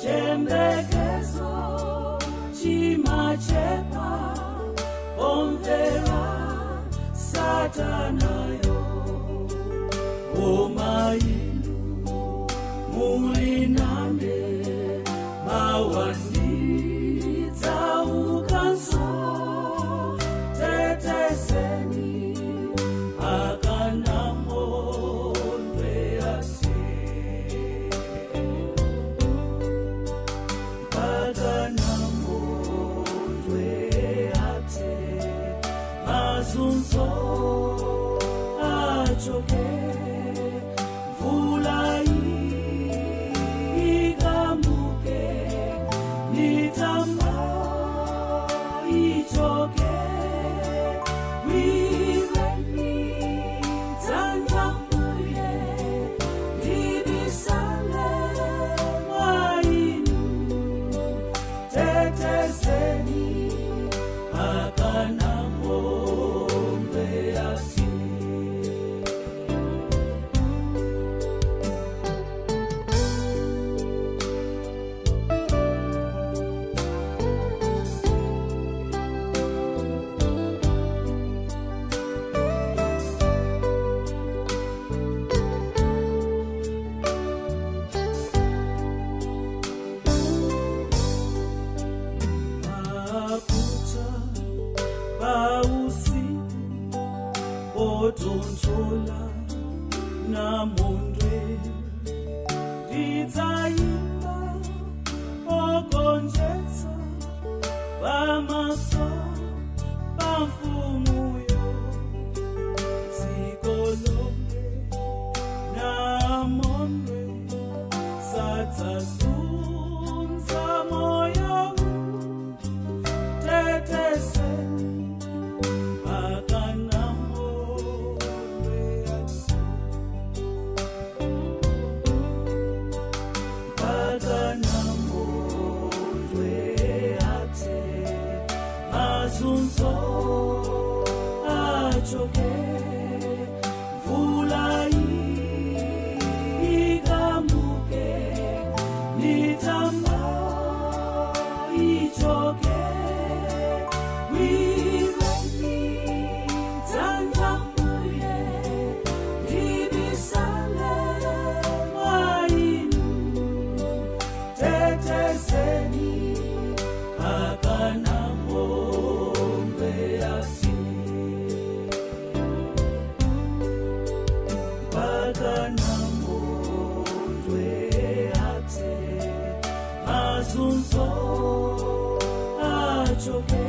Chembekezo chimachepa omvera satanayo omainu mulinane mawanditsaukanso teteseni akanamondwe ase akanamondwe ate mazunzo achoke mvula ikamuke nitamba ichoke wireni dzanjambuye ndibisale mwainu teteseni akanamondwe ati. Maputa pausiku otontola namondwe ndidzaimba ogonjetsa pamaso pamfumuyo dziko lomwe namondwe sadzazunza moyo teteseni akanamondwe ati akanamondwe ate mazunzo achoke mvula ikamuke nitamba ichoke wireni dzanjambuye ndibisale mwainu teteseni akanamondwe ati akanamondwe ate mazunzo achoke.